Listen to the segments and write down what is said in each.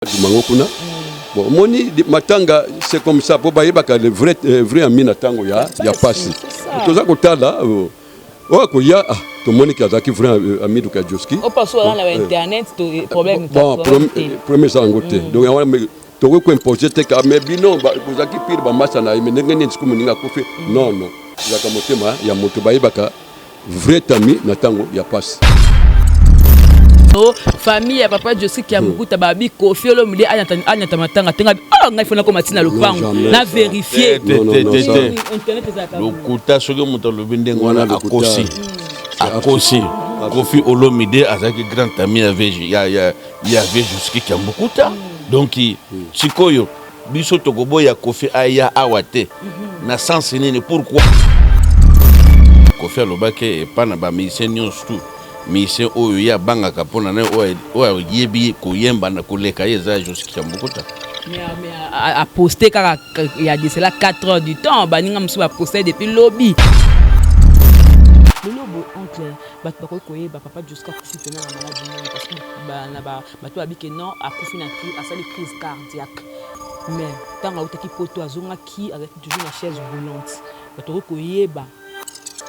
Bango kuna, bon, omoni matanga, c'est comme ça, po bayebaka le vrai, vrai ami na ntango ya pasi. Toza kotala oyo akoya. Ah, tomoni ke azalaki vrai ami luka Joski. Bon, premier eza yango te. Donc yango wana tokoki koimpose te ka, mais bino bozalaki pire bamasa na ye, mais ndenge nini sikoyo moninga akufi? Non, non, ezalaka motema ya moto, bayebaka vrai ami na ntango ya pasi. Famille ya papa Joski Kiambukuta babi Kofi Olomide anyata matanga te. Ngabi oh, ngai fona koma ntina lopango na vérifie. Lokuta. Soki moto alobi ndenge wana, akosi, akosi. Kofi Olomide azalaki grand ami ya vieux Joski Kiambukuta. Donc sikoyo biso tokoboya Kofi aya awa te na sens nini? Pourquoi Kofi alobaki epa na bamusicien nyonso, tu musicien oyo ye abangaka mpona na oyo ayebi koyemba na koleka ye eza Joski Kiambukuta? Mais aposte kaka ya de cela 4 heures du temps, baninga mosusu baposte depuis lobi. Lelo boye, oncle, bato bakoki koyeba papa Joski akufi mpena na maladie nini? Parce que na bato babi ke non, akufi na asali crise cardiaque, mais ntango autaki Poto, azongaki, azalaki toujours na chaise roulante. Bato bakoki koyeba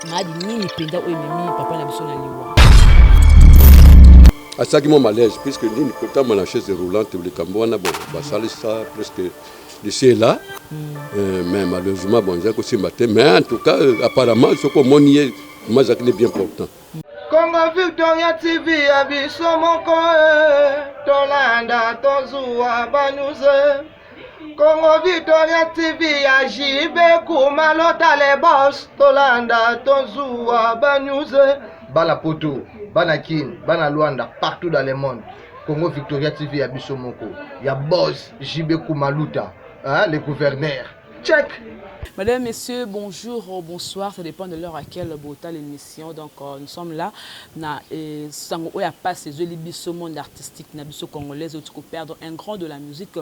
maladie nini mpenza oyo ememi papa na biso na liwa? Asalaki mwa malaise, puisque nini, kotambola na chaise roulante, likambo wana, bon, basalisa presque d'ici et là, mais malheureusement, bon, eza kosimba te. Mais en tout cas, apparemment, soki omoni ye, ma azalaki ne bien portant. Congo Victoria TV ya biso moko, tolanda, tozuwa banews. Congo Victoria TV ya JB Kumalota le boss, tolanda, tozuwa banews. Bana Poto, bana Kin, bana Luanda, partout dans le monde, Congo Victoria TV ya biso moko, ya boss JB Kumaluta, hein, le gouverneur, check. Madame, Messieurs, bonjour, bonsoir, ça dépend de l'heure à laquelle botala l'émission. Donc, nous sommes là, na sango oyo passe ezoli biso monde artistique na biso congolaise oyo perdre un grand de la musique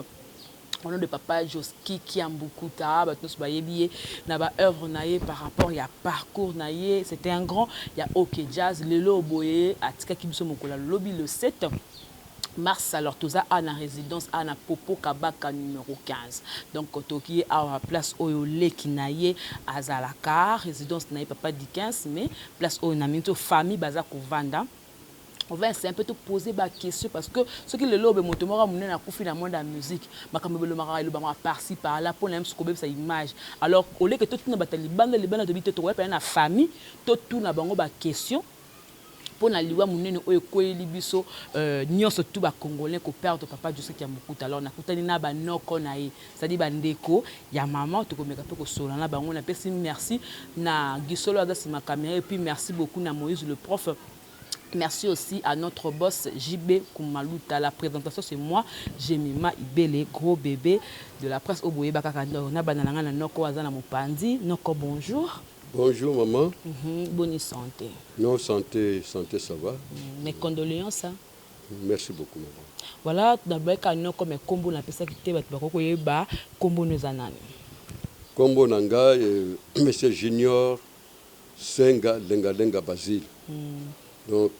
au nom de papa Joski Kiambukuta. Bato nyonso bayebi ye na baœuvre na ye par rapport ya parcours na ye. C'était un grand ya OK Jazz. Lelo boye atikaki biso mokolo lobi, le 7 mars. Alors toza a na résidence a na Popo Kabaka numéro 15. Donc toki ye awa, place oyo leki na ye azalaka, résidence na ye papa Dickens, mais place oyo na mingi to famille baza kovanda. On va essayer un peu te poser ba question, parce que soki lelo obe moto moko monene akufi na monde ya musique, makambo ebelomaka, elobamaka par-ci par-là mpona ye mosusu kobebisa image. Alors oleke totuna bato ya libanda libanda, tobi te, tokoya pena na famille, totuna bango baquestion mpo na liwa monene oyo ekweyeli biso nyonso tu bacongolais, koperdre papa Joseph Kiambukuta. Alors nakutani na banoko na ye, c'est-à-dire bandeko ya mama. Tokomeka mpe kosola na bango. Napesi merci na Gisolo aza nsima caméra, et puis merci beaucoup na Moïse le prof. Merci aussi à notre boss JB Koumalouta. La présentation, c'est moi, Jemima Ibele, gros bébé de la presse. Oboye Bakaka, na banana na noko azana mopandi. Noko, bonjour. Bonjour maman. Bonne santé? Non, santé, santé, ça va. Mes condoléances, hein. Merci beaucoup, maman. Voilà, d'abord ka noko, mais kombo na pesa kite, bato bakoko yeba kombo no eza nani? Kombo na ngai, monsieur Junior Senga Lenga Lenga Basile. Donc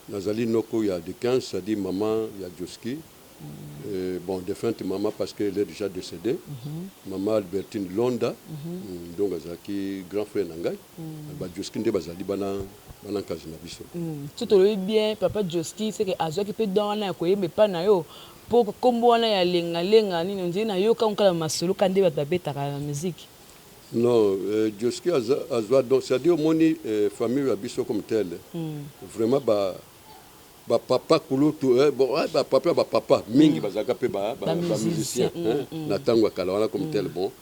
nazali noko ya de 15, c'est-à-dire maman ya Joski. Bon, défunte maman, parce qu'elle est déjà décédée. Maman Albertine Londa. Donc azalaki grand frère na ngai. Ba Joski nde bazali bana bana nkazi na biso. So tolobi bien, papa Joski, c'est que azwaki mpe don wana ya koyemba epai na yo, mpo nkombo wana ya lengalenga nini ondire nayoka nkala masolo ka nde bato babetaka na musique. Non, Joski azwa don, c'est-à-dire omoni famille ya biso comme tel, vraiment ba bapapa kulutu, bon, bapapa ya bapapa mingi bazalaka mpe bamusicien na ntango ya kala wana comme tel. Bon,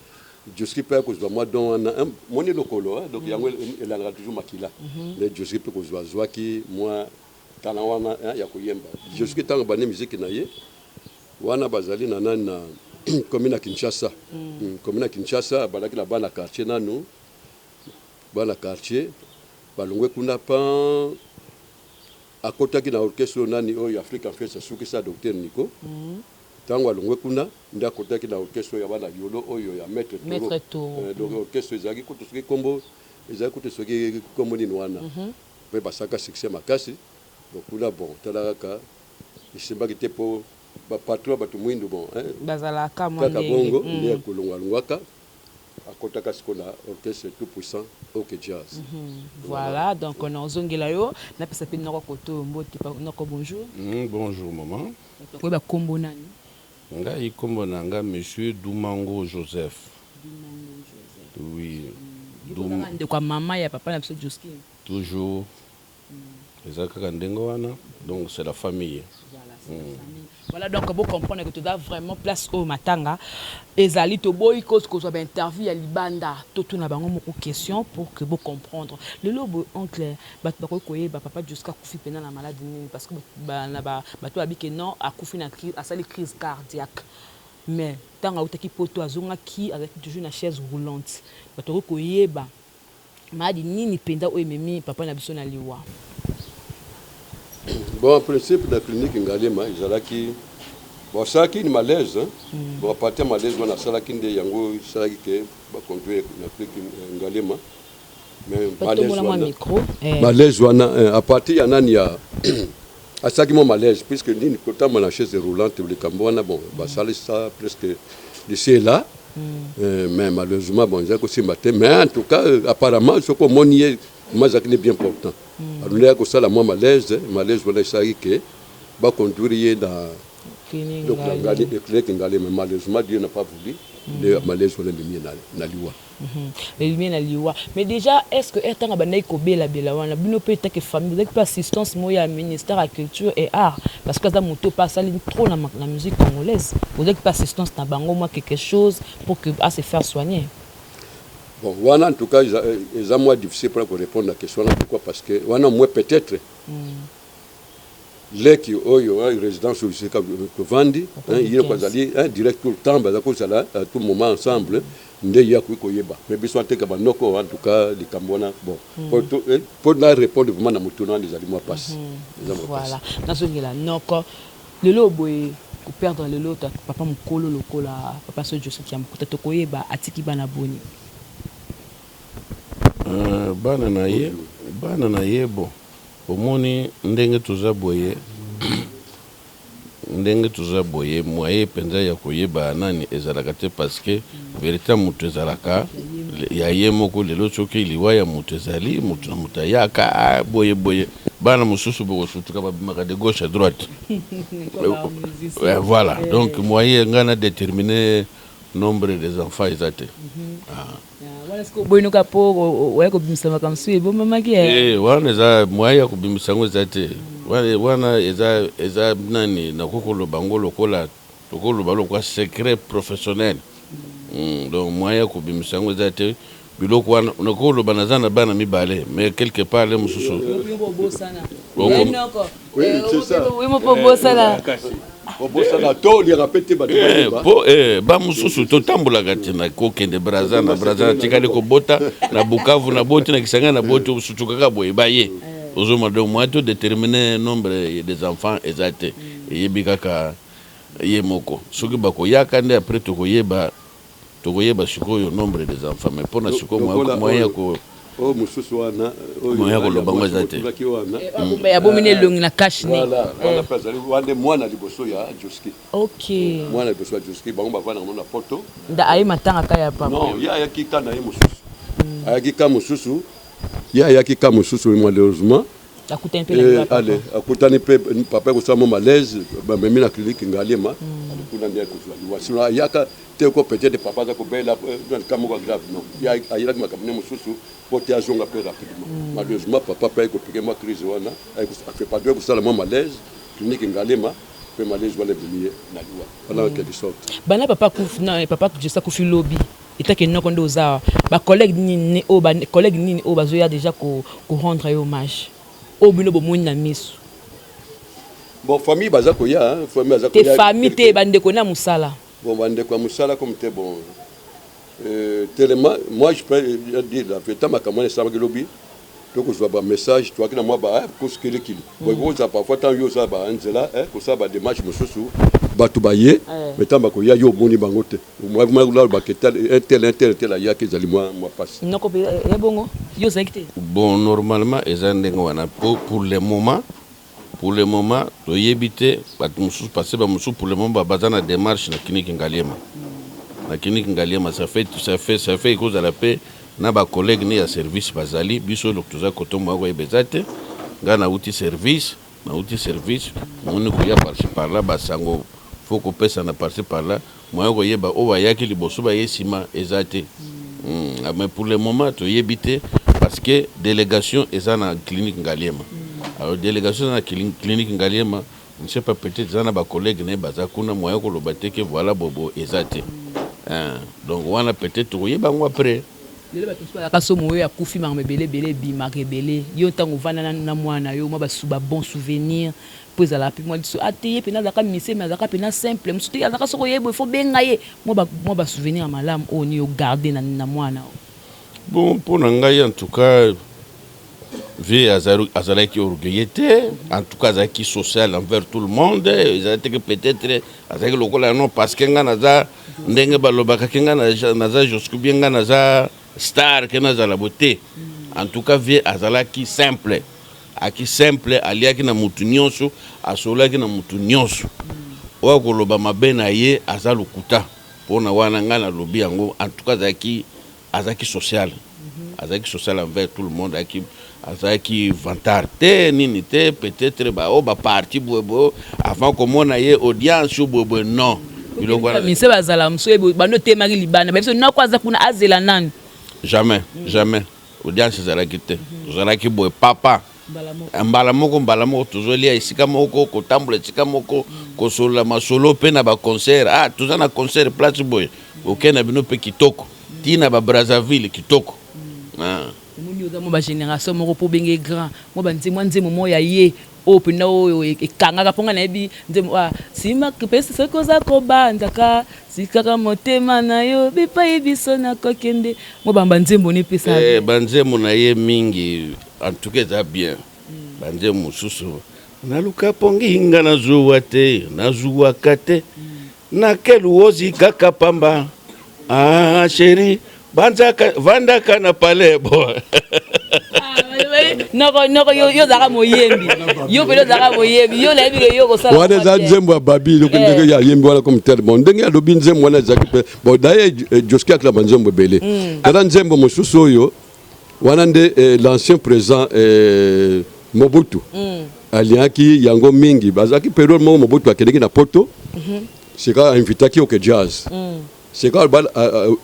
Joski mpe akozwa mwa don wana, moni lokolo, donc yango elandaka toujours makila nde Joski mpe kozwa, azwaki mwa talent wana ya koyemba. Joski, ntango bandi musique na ye wana, bazali na nani, na commune ya Kinshasa. Commune ya Kinshasa, abandaki na bana quartier nanu, bana quartier balongwe kuna, pan akotaki na orchestre oyo nani, oyo Afrique Fies asukisa, docteur Nico. Ntango alongwe kuna nde akotaki na orchestre oyo ya bana Yolo, oyo ya maître Toro. Donc orchestre ezalaki kutu, soki kombo ezalaki kutu, soki kombo nini wana, mpe basalaka succès makasi. Donc kuna, bon, tala kaka, esimbaki te mpo Bapatron ya bato mwindu, bon, hein, bazalaka mwa kaka ndenge. Bongo nde akolongwalongwaka, akɔtaka sikoyo na orchestre tout puissant OK Jazz. Voilà, donc nazongela yo, napesa mpe noko koto oyo mbote. Noko, bonjour. Bonjour maman. Koyeba nkombo nani? Ngai nkombo na nga monsieur Dumango Joseph. Oui. Ozaka ndeko ya mama ya papa na biso Josky? Toujours. Eza kaka ndenge wana. Donc c'est la famille. Voilà, c'est la famille. Voilà, donc bo comprendre que toza vraiment place oyo matanga ezali. Toboyi kozwa bainterview ya libanda, totuna bango moko question pour que bo comprendre. Lelo boye, oncle, bato bakoki koyeba papa Josky akufi mpena na maladi nini? Parce que na bato babi ke non, akufi na crise, asali crise cardiaque, mais ntango autaki poto, azongaki, azalaki toujours na chaise roulante. Bato bakoki koyeba maladi nini mpenza oyo ememi papa na biso na liwa? Bon, en principe, na clinique Ngalema ezalaki, bon, asalaki ni malaise, hein. Bon, à partir ya malaise wana asalaki, nde yango esalaki ke baconduire na clinique Ngalema, mais malaise batombola mwa wana micro. Malaise wana, à partir ya nani ya asalaki mwa malaise, puisque nini, kotambola na chaise roulante, likambo wana, bon, basali ça presque d'ici et là. Mais malheureusement, bon, eza kosimba te. Mais en tout cas, apparemment, soki omoni ye, ma azalaki ne bien portant, alundaki kosala mwa malaise. Malaise wana esalaki ke baconduire ye na clinique donc na Ngalema. Clinique Ngalema. Malheureusement, Dieu n'a pas voulu, nde malaise wana ememi ye na liwa. Elimi na liwa. Mais déjà, est ce que ntango bandaki kobelabela wana, bino mpe etake famille, bozalaki mpe assistance moko ya ministère ya culture et art? Parce que aza moto mpe asali trop na musique congolaise. Bozalaki mpe assistance na bango, mwa quelque chose pour que a se faire soigner? Bon, wana en tout cas eza mwa difficile mpona korépondre na question wana. Pourquoi? Parce que wana mwe peut-être leki oyo, hein, résidence oyo esika tovandi, hein, ye ko azali, hein, direct tout le temps, baza kozala à tout moment ensemble, nde ye akoki koyeba. Mais biso ateka banoko, en tout cas likambo wana, bon, po na répondre vraiment na motuna wana, ezali mwa pasi, eza mwa pasi. Voilà, nazongela noko. Lelo boye, koperdre lelo papa mokolo lokola papa so Josky Kiambukuta, tokoyeba atiki bana boni? Bana na ye, bon, omoni ndenge toza boye, ndenge toza boye, moyen mpenza ya koyeba nani ezalaka te, parce que vérité ya moto ezalaka ya ye moko. Lelo soki liwa ya moto ezali, moto na moto ayaka, ah, boye boye, bana mosusu bokosutuka, babimaka de gauche à droite. Voilà, donc moyen ngai na déterminer nombre des enfants eza te. Ah. Wana sikoyo oboyinoka mpo oya kobimisa makambo mosusu ebomamaki. Wana eza moyen ya kobimisa yango eza te. Wana eza nani, nakoki koloba yango lokola tokoloba lokola secret professionnel. Donc moyen ya kobimisa yango eza te. Biloko wana nakoki koloba naza na bana mibale, mais quelque part le mosusu obosana. Oui, c'est ça. Mpo obosana. Obosana to oliaka mpe te, bato bayeba. Po bamosusu totambolaka te, na kokende Braza, na Braza natikali kobota, na Bukavu naboti, na Kisangani naboti, sutu kaka boye baye ozoma. Donc moyen to déterminer nombre des enfants eza te, eyebi kaka ye moko. Soki bakoyaka nde après tokoyeba sikoyo nombre des enfants, mais mpona sikoyo Lokola moyen ya oyo mosusu wana oyo Moyen ya koloba ngo eza te. otulaki wana. Abomi elongi na cache-nez. Voilà, wana mpe azali wana nde mwana liboso ya Joski. Mwana liboso ya Joski, bango bavandaka ngo na poto. Nda aye matanga ka ya papa? Non, ye ayaki ka na ye mosusu, ayaki ka mosusu, ye ayaki ka mosusu. Malheureusement akutani mpe na liwa papa. Ale akutani mpe papa ekosala mo malaise, bamemi na clinique Ngalema, kuna nde akozwa liwa. Sinon ayaka te ko peut-être papa aza kobela na likambo moko ya grave, non. Ye ayelaki makambo ne mosusu po te azonga mpe rapidement. Malheureusement, papa mpe ayekopike mwa crise wana, pardon, ekosala mwa malaise, clinique Ngalema mpe malaise wana ebimi ye na liwa wana, en quelque sorte. Banda papa akufi na papa Josky akufi lobi, etake noko nde oza awa, bacollègue nini oyo, bacollègue nini oyo bazoya déjà korendre ye hommage, oyo bino bomoni na miso? Bon, famille baza koya, hein, famille baza te koya. Famille te, bandeko na mosala. Bon, bandeko ya mosala comme te, bon, tellement moi je peux dire la vérité, makambo wana esalamaki lobi, tokozwa bamessage, toyaki na mwa kosukelikili. Bon, ekozala parfois ntango yo osala banzela, kosala badémarche mosusu, bato baye, mais ntango bakoya, yo omoni bango te. Balobaka un tel, un tel, un tel ayaki, ezali mwa pasi. Noko mpe ya bongo, yo ozalaki te? Bon, normalement eza ndenge wana po pour le moment. Pour le moment toyebi te bato mosusu parce que ba mosusu pour le moment baza na demarche na clinique Ngaliema. Na clinique Ngaliema ça fait ça fait ça fait ekozala pe na ba collègues ne ya service bazali biso eloko toza koto moya koyeba eza te. Nga nauti service nauti service namoni koya par ci par là basango faut kopesana par ci par là moyen koyeba oyo bayaki liboso baye nsima eza te. Mais pour le moment toyebi te parce que délégation eza na clinique Ngaliema. Alors délégation eza na clinique Ngaliema, je ne sais pas, peut-être eza na ba collègues na ye baza kuna, moyen koloba te que voilà bobo eza te. Hein, donc wana peut-être tokoyeba yango après. Lelo bato mosusu bazalaka somo oyo akufi, makambo ebele ebele ebimaka ebele. Yo ntango ovanda na mwana na yo, mwa ba bon souvenir mpo ezalaka mpe mwa liso ate ye mpena azalaka mise, mais azalaka mpena simple mosusu te, azalaka soki oyeba ifo benga ye, mwa ba souvenir ya malamu oyo ni ogarde na mwana oyo? Bon, mpo na ngai, en tout cas vieux azalaki orgueilleux te. En tout cas azalaki social envers tout le monde. Ezalaki te que peut-être azalaki lokola non, parce que ngai naza ndenge balobaka ke ngai naza Josky bien, ngai naza star ke nazala bo te. En tout cas vieux azalaki simple, aki simple, aliaki na mutu nyonso, asololaki na mutu nyonso. Oyo akoloba mabe na ye aza lokuta. Mpona wana ngai nalobi yango. En tout cas azalaki social, azalaki social envers tout le monde. Azalaki vantard te, nini te. Peut-être baoyo baparti boyeboye avant komona ye audience boyeboye, non, biloko wana. Mise bazala mosusu bando otemaki libanda, babiso noko aza kuna, azela nani? Jamais, jamais audience ezalaki te. Tozalaki boye, papa, mbala moko mbala moko tozolia esika moko, kotambola esika moko, kosolola masolo mpe na baconcert. Ah, toza na concert place boye, okei na bino mpe kitoko, ntina ba Brazzaville kitoko. Ah. Omoni, oza mwa bagénération moko mpo obenge grand, mwa banzembo, mwa nzembo moko ya ye oyo mpenza oyo ekangaka mpo ngai nayebi nzembo nsima mpe soki oza kobanzaka sikaka motema na yo bipai biso nakokende, mwa bamba nzembo ne epesa. Eh, banzembo na ye mingi en tout cas eza bien. Banzembo mosusu, naluka pongi nga nazuwa te, nazuwaka te, nakeluozi kaka pamba. Ah chéri, banzaka vandaka na palais bo. Noko, noko, yo ozalaka moyembi, yo mpe ozalaka moyembi, yo nayebi ke yo kosala. Wana eza nzembo ya babi eloko ndenge ayembi wana comme tel. Bon, ndenge alobi nzembo wana ezalaki mpe bon. D'ailleurs Josky akila banzembo ebele. Tala nzembo mosusu oyo wana nde l'ancien président Mobutu aliaki yango mingi. Bazalaki période moko Mobutu akendeki na Poto, sika ainvitaki OK Jazz. Sika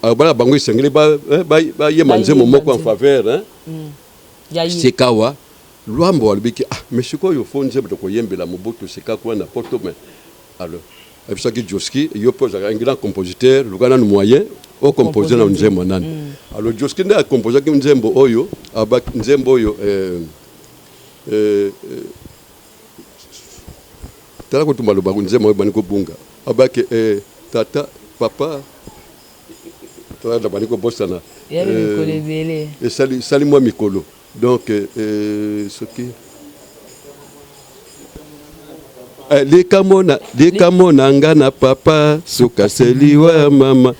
abala bango esengeli bayemba nzembo moko en faveur. Sikawa Lwambo alobiki: "Ah, mais sikoyo fo nzembo tokoyembela Mobutu sika kuna na Poto." Mais alors ayebisaki Josky: "Yo mpe ozalaka un grand compositeur, luka nanu moyen ocompose na nzembo nani." Alors Josky nde acomposaki nzembo oyo, nzembo oyo tala kutu balobaka nzembo oyo bani kobunga abaki tata papa, tala na bani kobosana. Esali mwa mikolo. Donc soki likambo na nga na papa, suka seliwa mama,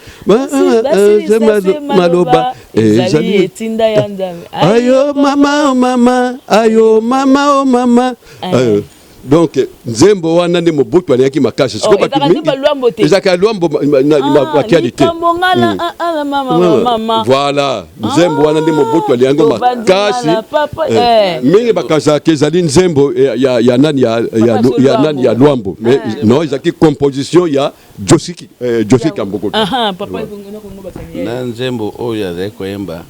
maloba ezali etinda ya Nzambe. Ayo mama, o mama, ayo mama, o mama. Donc nzembo wana nde Mobutu alingaki makasi. Sikoyo bato mingi ezalaka Lwambo Makiadi te. Voilà, nzembo wana nde Mobutu alingi makasi mingi. Bakazalaka ezali nzembo ya nani, ya nani, ya Lwambo, mais non, ezalaki composition ya Josky Kiambukuta. Na nzembo oyo azali koyemba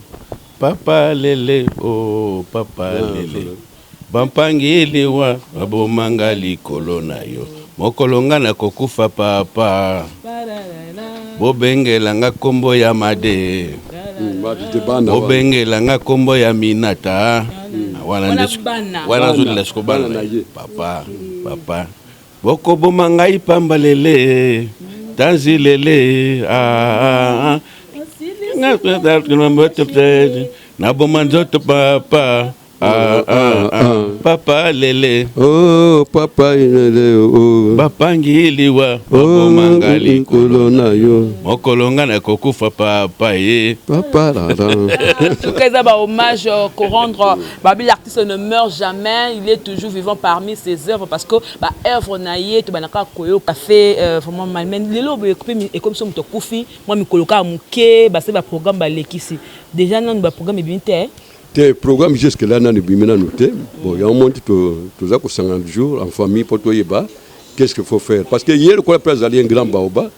papa lele o oh, papa lele, bampangi liwa babomanga likolo na yo, mokolo nga nakokufa papa, bobengelanga nkombo ya Made, bobengelanga nkombo ya Minata. Wana nde wana azolela siko bana na ye: "Papa, papa, bokoboma ngai pamba lele, tanzi lele, ah, ah. Naboma nzoto papa." Ah, ah, ah. Papa lele. Oh, papa lele. Oh. Bapangi liwa. Oh, Babomanga likolo na yo. Mokolo nga nakokufa papa ye. Papa la la. En tout cas, eza ba hommage ko rendre babi l'artiste ne meurt jamais, il est toujours vivant parmi ses œuvres parce que ba œuvre na ye to banaka koyoka fait vraiment mal. Mais lelo boye ekomi so moto akufi mwa mikolo kaka moke basali ba programme balekisi déjà nanu ba programme ebimi te. Te, programme jusque là nanu ebimi nanu te. Bon, yango moni toza kosangana toujours en famille mpo toyeba qu'est-ce qu'il faut faire, parce que ye lokola mpe azali un grand baoba,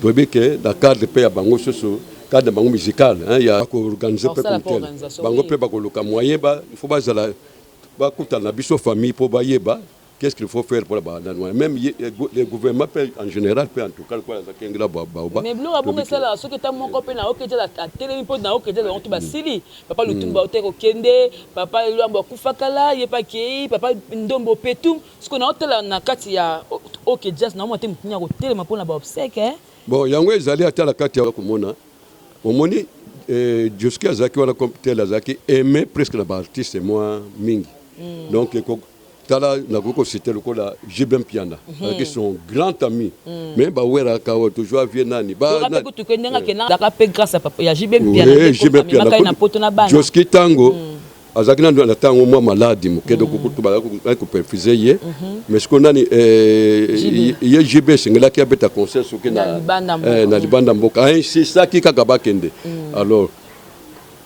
toyebi ke na cadre mpe ya bango susu, cadre bango musical, hein, ya koorganiser mpe Bakosala comme tel organisation, bango oui. Mpe bakoluka moyen ba il faut bazala bakutana na biso famille mpo bayeba qu'est-ce qu'il faut faire pour la banani. Même le gouvernement mpe en général mpe, en tout cas lokola azalaki un grand baoba. Mais biloko ya bongo esalaka soki eta moko mpe na okeja atelemi mpo na okeja bango to basili papa Lutumba ote kokende, papa Lwambo akufakala ye mpe akei, papa Ndombo petu sikoyo naotala na kati ya OK Jazz naomona te motu ya kotelema mpona baobsèques. Bon, yango ezali ata na kati ya komona omoni Josky azalaki wana comme tel, azalaki aimé presque na baartiste mwa mingi. Donc tala, nakoki kociter lokola JB Mpiana, azalaki son grand ami, mais baweraka awa toujours avie nani. Mpe kutu ndenge akendaka mpe grâce ya JB Mpiana. Oui, JB Mpiana na poto na bana. Josky ntango azalaki nanu na ntango mwa maladi moke, donc kutu bazalaki koperfuser ye, mais sikoyo nani ye JB esengelaki abeta concert soki Na libanda mboka. Na libanda mboka, ainsistaki kaka bakende. Alors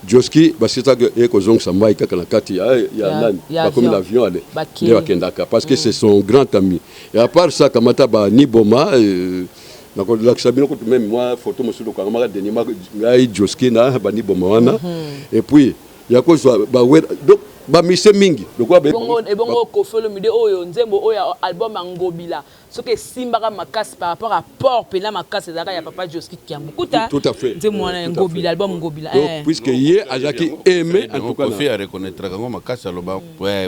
Josky basisaki ye kozongisa mai kaka na kati ya nani ya bakomi na avion. Avion ale Bakei. Nde bakendaka parce que c'est son grand ami. Et à part ça, kamata ba Niboma, nakolakisa bino kutu même mwa photo mosusu okangamaka dernièrement, ngai, Josky na baniboma wana. Et puis ya kozwa bawe, donc bamise mingi lokola Ebongo Koffi Olomide oyo nzembo oyo ya album ya Ngobila soki esimbaka makasi par rapport à port mpena makasi ezalaka ya papa Josky Kiambukuta. Tout à fait. Nzembo wana ya Tout à fait. Ngobila, album Ngobila. Donc, puisque ye azalaki aimé en tout cas Koffi areconnaîtraka yango makasi, aloba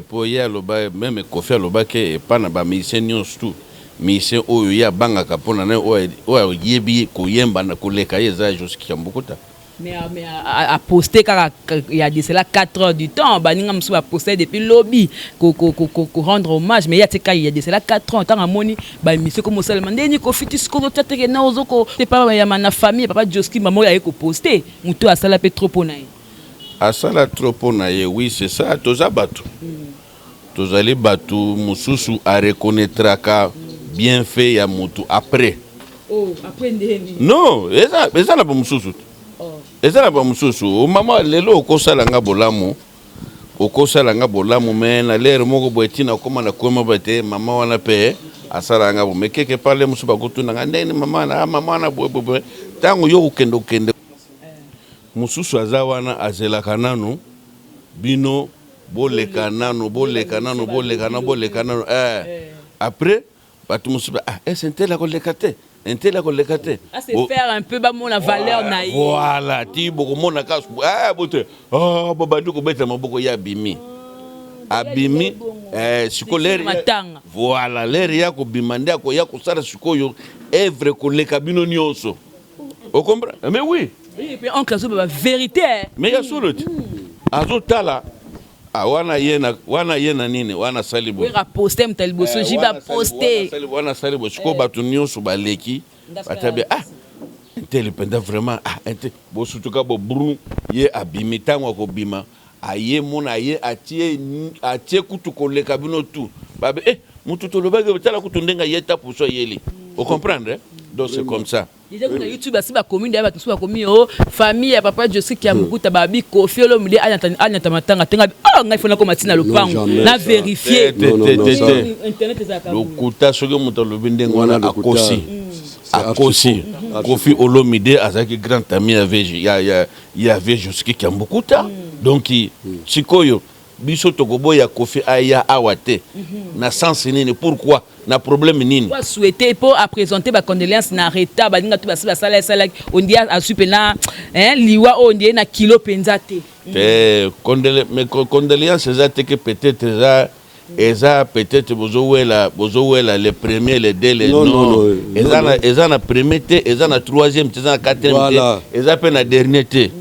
po ye aloba même Koffi alobaki epa na bamusicien nyonso, tout musicien oyo ye abangaka mpona na oyo ayebi koyemba na koleka ye eza Josky Kiambukuta. Mais aposte kaka il y a de cela 4 heures du temps, baninga mosusu baposte depuis lobi ko rendre hommage, mais ye atika il y a de cela 4 ans. Ntango amoni baémission komo osalema ndeni Koffi ti sikoyo otia teke na ozoko te pa yama na famille papa Josky mama oyo aye koposte motu oyo asala mpe trop mpo na ye. Asala trop mpo na ye, oui, c'est ça. Toza bato, tozali bato mosusu areconnaîtraka bienfait ya motu après. Oh, après ndeni? Non, eza na bamosusu te. Eza na bamosusu, mama, lelo okosala nga bolamu, okosala nga bolamu, mais na lere moko boye ntina okóma na koma boye te, mama wana mpe asala nga bo, mais quelque part le mosusu bakotuna nga ndenge mama wana, ah, mama wana boye boye boye. Ntango yo kokende okende mosusu aza wana azelaka nanu bino boleka nanu, boleka nanu, boleka nanu, boleka nanu. Après bato mosusu ah, ese ntele akoleka te, ntele akoleka te. A se faire un peu bamona valeur na ye. Voilà, ti bokomona ka ah, bote ah, bobandi kobeta maboko, ye abimi, abimi. Sikoyo lere Matanga. Voilà, lere ya kobima nde akoya kosala sikoyo œuvre koleka bino nyonso, ocomprendre? Mais oui. Oui, et puis oncle azoba vérité. Mais ya solo ti azotala ah, wana ye na wana ye na nini wana asali boye. Wera poste moto ya liboso, JB aposte. Wana asali boye, sikoyo bato nyonso baleki batabi ah, ntele mpenza vraiment ah, ente bosutuka bobru ye abimi. Ntango akobima aye mona aye atie kutu koleka bino tu babe eh, mutu tolobaki tala kutu ndenge aye ta puso ayeli, ocomprendre? Donc c'est comme ça. Déjà kuna YouTube asi bakomi nde bato mosusu bakomi o famille ya papa Josky Kiambukuta babi Koffi Olomide anyata matanga tenga oh, ngai fona koma ntina lopango na vérifie. Internet ezalaka. Lokuta, soki moto alobi ndenge wana akosi, akosi. Koffi Olomide azalaki grand ami ya vieux Josky Kiambukuta. Donc sikoyo biso tokoboya Koffi aya awa te na sens nini? Pourquoi? Na problème nini? Po asouhaité, mpo aprésente bacondoléance na retard, baninga to basi basala esalaki ondi azwi mpena liwa oyo ondie na kilo mpenza te. Te, mais condoléance eza te ke peut-être eza peut-être bozowela le premier, le deux, le Non, non, eza na eza na premier te, eza na troisième te, eza na quatrième te, eza mpe na dernier te.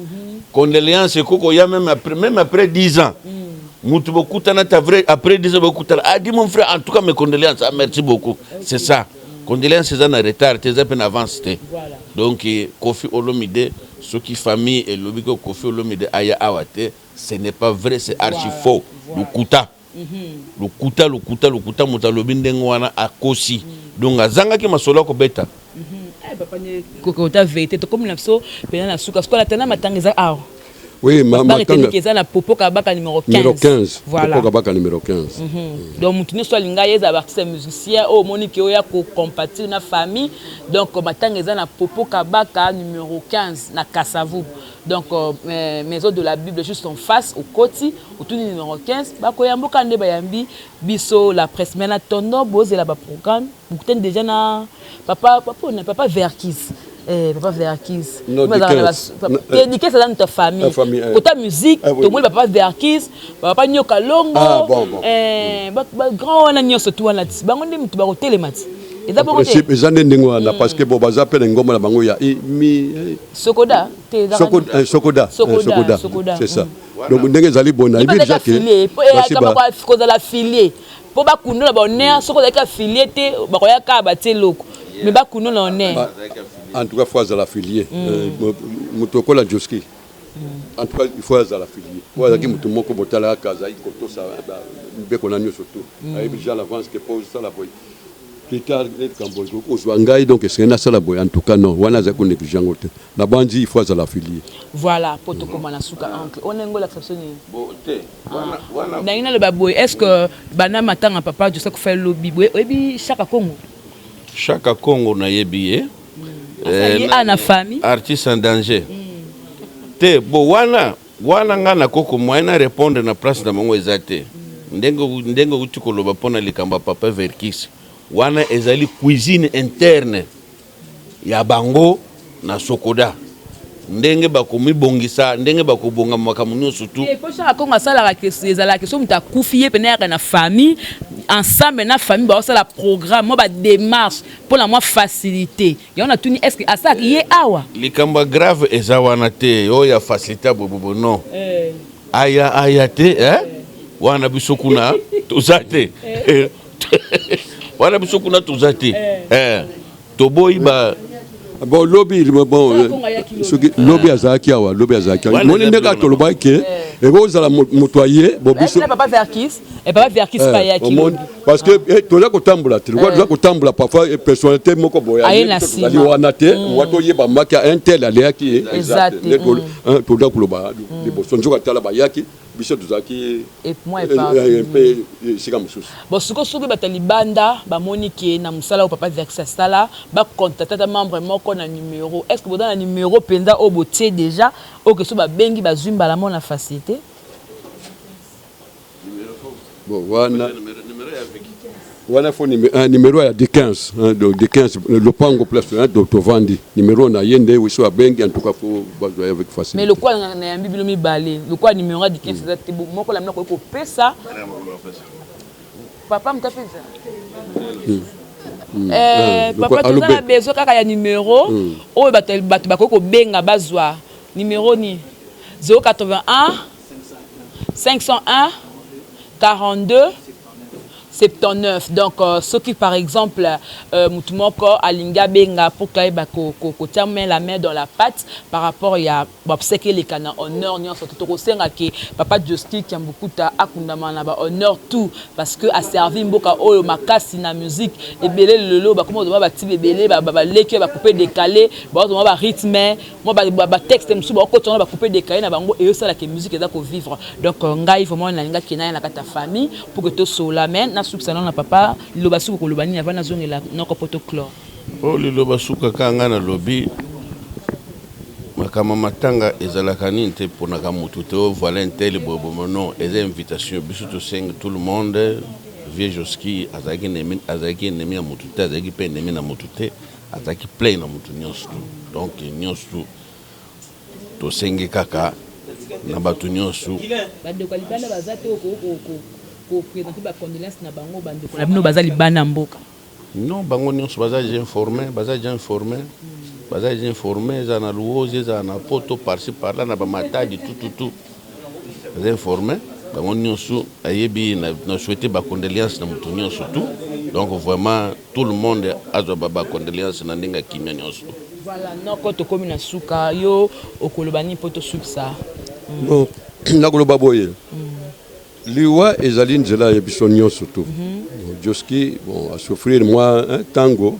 Condoléance ekoki koya même après 10 ans. Mutu bokutana ta vrai après 10 ans bokutana ah dit mon frère en tout cas mes condoléances ah merci beaucoup c'est ça condoléances eza na retard te eza pe na avance te donc Koffi Olomide soki famille elobi que Koffi Olomide aya awa te ce n'est pas vrai c'est archi faux lokuta lokuta lokuta lokuta moto alobi ndenge wana akosi donc azangaki masolo ya kobeta. Eh papa ne kokota vérité tokomi na biso pena na suka sikola tena matanga eza awa. Oui, ma, matanga eza na Popo Kabaka numéro 15. Numéro 15. Voilà. Popo Kabaka numéro 15. Donc mutu nyonso alinga ye eza artiste musicien oyo omoni ke oya ko compatir na famille. Donc matanga eza na Popo Kabaka numéro 15 na Kasavubu. Donc euh, maison de la Bible juste en face okoti otuni numéro 15 bakoyamboka nde bayambi biso la presse mais na tondo bozela ba programme bokutani déjà na papa papa na papa Verkis eh, papa Verkis Dikes aza moto ya famille kota musique tomoni ba papa Verkis ba papa Nyoka Longo ah, bon, bon. Eh, ba, ba grand wana nyonso tu wana ti bango nde moto bakotelema ti eza bongo te eza nde ndenge wana parce que bon baza mpe na ngomba na bango ya mi Sokoda te ezaka sokoda sokoda sokoda sokoda c'est ça donc ndenge ezali boye nayebi déjà que kozala filie mpo bakundola ba honneur soki ozalaki afilie te bakoya kaka batie eloko mais bakundola honneur en tout cas faut azala filie moto okola Josky en tout cas il faut azala filie po azalaki moto moko botalaka azalaki kotosa mibeko na nyonso tout ayebi déjà l'avance que po osala boye Plus tard nde likambo ekoki kozua ngai donc esengeli nasala boye en tout cas non wana azali ko negliger yango te na banzi il faut azala affilie. Voilà po tokoma na suka oncle wana yango olakisa biso nini? Bo te wana wana. Nalingi naloba boye est ce que banda matanga papa Joseph akufa lobi boye oyebi Shaka Kongo? Shaka Kongo nayebi ye. Aza ye a na famille. Artiste en danger. Te bo wana Wana nga na koko moyen na repondre na place na bango eza te. Ndenge ndenge owuti koloba pona likambo ya papa Verckys wana ezali cuisine interne ya bango na Socoda ndenge bakomibongisa ndenge bakobongama makambo nionso tout. Te po Shaka Kongo asalaka que ezalaka que soki moto akufi ye pena ayaka na famille ensemble na famille baosala programme mwa ba demarche pona mwa facilite. Yango na tuni est ce que asalaka ye awa? Likambo ya grave eza wana te oyo ya facilite ya bobobo non aya aya te eh? Wana biso kuna toza te wana biso kuna toza te eh. Toboyi ba bon lobi bon soki lobi azalaki awa lobi azalaki awa moni ndenge atolobaki ke ekozala moto aye bo biso papa Verckys Et papa Verckys pa yaki lobi. Parce que eh, toza kotambola te lokola toza kotambola parfois eh, personnalité moko boye Aye na nsima. tozali wana te wa toyeba maki un tel aleyaki ye Eza te, Nde toza koloba liboso nzoka tala bayaki biso tozalaki Et moi eh, eparti. eh, mpe esika mosusu. Bon sikoyo soki bato ya libanda bamoni ke na mosala oyo papa Verckys asala ba contacte ata membre moko na numero est ce que boza na numero mpenza oyo botie dejà oyo ke soki babengi bazwi mbala moko na facilité? Bon, wana wana fo numéro ya D15 hein, donc D15 lopango place hein, donc tovandi numéro na ye nde wiso abengi en tout cas fo bazwa ye avec facilité. Mais lokola nayambi bino mibale lokola numéro ya D15 eza te moko na bino akoki kopesa papa moto apesa eh, papa toza na besoin kaka ya numéro oyo bato bakoki kobenga bazwa numéro nini 081 501 42 79 donc euh, soki par exemple euh, mutu moko alingi abenga pour kayeba kotia main la main dans la pâte par rapport ya baobsèque eleka na honneur nyonso to tokosenga ke papa Josky Kiambukuta akundama na ba honneur tout parce que aservi mboka oyo makasi na musique ebele lelo bakoma kozwa batibe ebele baleki ba coupe décalé bazwa ba rythme Mwa ba ba texte mosusu ba kota wana ba coupe decale na bango eyo sala ke musique eza ko vivre. Donc ngai vraiment na lingaki naya na kati ya famille pour que to solola mais na sukisa nanu na papa liloba suka okoloba nini avant na zongela noko po to clore. Oh liloba suka kaka ngai nalobi makambo ya matanga ezalaka nini te ponaka mutu te oh voilà un tel boye boye non eza invitation biso tosengi tout le monde vieux Josky azalaki azalaki ennemi ya mutu te azalaki pe ennemi na mutu te Azalaki plein na mutu nionso tout donc nionso tout tosengi kaka na batu nionso. Ba ndeko ya libanda baza te okoki ko presenter ba condoleances na bango ba ndeko na bino baza libanda ya mboka. Non bango nionso baza dejà informe baza dejà informe baza dejà informe ezala na luozi ezala na poto par ci par là na ba matadi tout tout tout baza informe. Bango nyonso ayebi na souhaité bacondoléance na moto nyonso tout. Donc vraiment, tout le monde azwa bacondoléance na ndenge ya kimia nyonso. Voilà, noko, tokomi na suka. Yo okoloba nini mpo tosukisa? Bon, nakoloba boye: liwa ezali nzela ya biso nyonso tu. Joski, bon, asouffrir mwa ntango,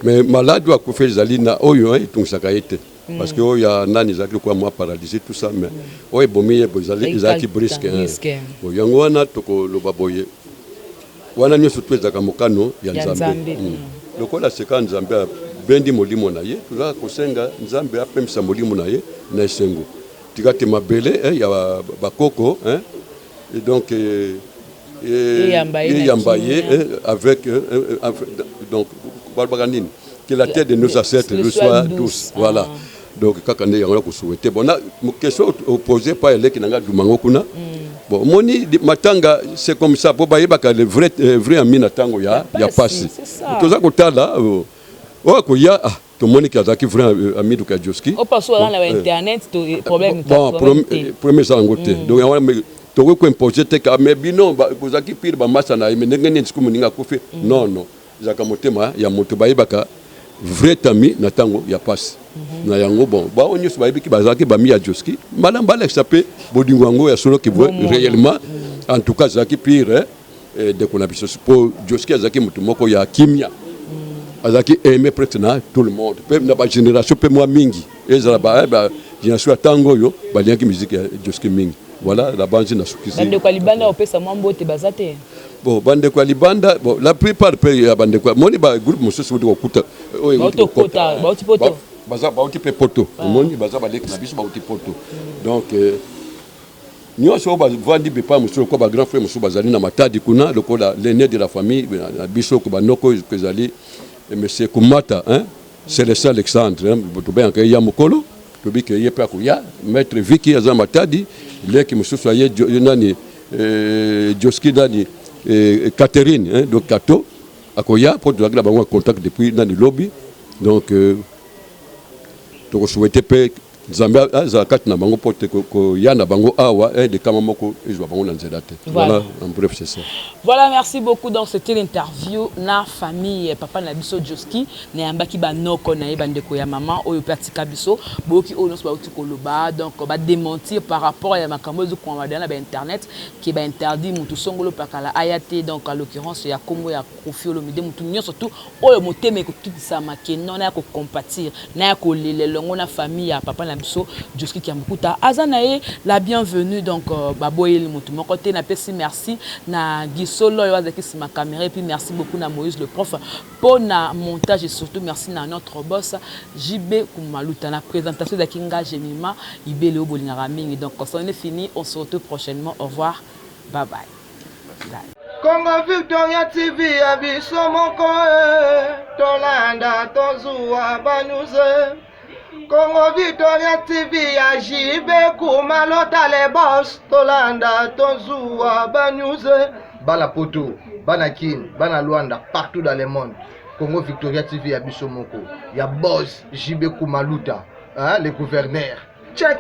mais maladi oyo akufi ezali na oyo etungisaka ye te, parce que oyo ya nani ezalaki lokola mwa paralysie, tout ça, mais oyo ebomi ye ezalaki brusque. Bon, yango wana tokoloba boye: wana nyonso tu ezalaka mokano ya Nzambe. Lokola seka Nzambe abendi molimo na ye, tozalaka kosenga Nzambe apemisa molimo na ye na esengo, tika te mabele ya bakoko et donc eyamba ye avec, donc balobaka nini, que la terre de nos ancêtres lui soit douce. Voilà, donc kaka nde yango na kosouhaiter. Bon, na question opposé pa eleki na nga dumango kuna. Bon, omoni, matanga, c'est comme ça, po bayebaka le vrai, vrai ami na ntango ya pasi. Toza kotala oyo akoya. Ah, tomoni ke azalaki vrai ami duka Joski. Bon, premier eza yango te. Donc yango tokoki koimpose te ka mais bino bozalaki pire bamasa na ye, mais ndenge nini siku moninga akufi? Non, non, ezalaka motema ya moto. Bayebaka vrai ami na ntango ya pasi na yango. Bon, bao nyonso bayebiki bazalaki bami ya Joski, malamu balakisa mpe bolingo yango ya solo ke réellement, en tout cas, azalaki pire ndeko na biso, mpo Joski azalaki moto moko ya kimia, azalaki aimé presque na tout le monde, mpe na bagénération mpe mwa mingi, ezala bagénération ya ntango oyo balingaki musique ya Joski mingi. Voilà, la banzi na sukisi. Bandeko ya libanda, opesa mwa mbote, baza te? Bon, bandeko ya libanda, bon, la plupart mpe ya bandeko, moni bagroupe mosusu uti kokuta. Oyo bauti Poto. Baza bauti mpe Poto. Omoni, baza baleki na biso bauti Poto. Donc nyonso oyo bavandi bepa mosusu, lokola bagrand frère mosusu bazali na Matadi kuna, lokola l'aîné de la famille na biso, banoko ezali monsieur Kumata, hein? Célestin Alexandre, tobengaka ye ya mokolo. Tobi ke ye mpe akoya. Maître Viki aza Matadi. Leki mosusu aye nani, Joski nani, Catherine, hein, donc Kato akoya, mpo tozalaki na bango ya contact depuis nani lobi. Donc tokosouhaiter mpe Nzambe azala kati na bango, mpo te koya na bango awa likama moko ezwa bango na nzela te. Voilà, en bref, c'est ça. Voilà, merci beaucoup. Donc c'était l'interview na famille papa na biso Joski. Nayambaki banoko na ye, bandeko ya mama oyo mpe atika biso. Boyoki oyo nyonso bauti koloba, donc badémentir par rapport ya makambo ezokoma na bainternet ke bainterdit motu songolo pakala aya te. Donc à l'occurrence ya nkombo ya Kofi Olomide, motu nyonso tu oyo motema ekotutisama ke non, naya kocompatir, naya kolela elongo na famille ya papa na biso Joski Kiambukuta, aza na ye la bienvenue. Donc baboyeli motu moko te. Napesi merci na Gisolo oyo azalaki nsima caméra, et puis merci beaucoup na Moïse le prof mpo na montage, et surtout merci na notre boss JB Kumaluta. Na présentation ezalaki nga Jemima Ibele oyo bolingaka mingi. Donc c'en est fini, on se retrouve prochainement. Au revoir, bye bye, bye. Congo Victoria TV ya biso moko, tolanda, tozuwa banews. Congo Victoria TV ya JB Kumalota le boss, tolanda, tozuwa banews. Bana Poto, bana Kin, bana Luanda, partout dans le monde, Congo Victoria TV ya biso moko, ya boss JB Kumaluta, hein, le gouverneur check.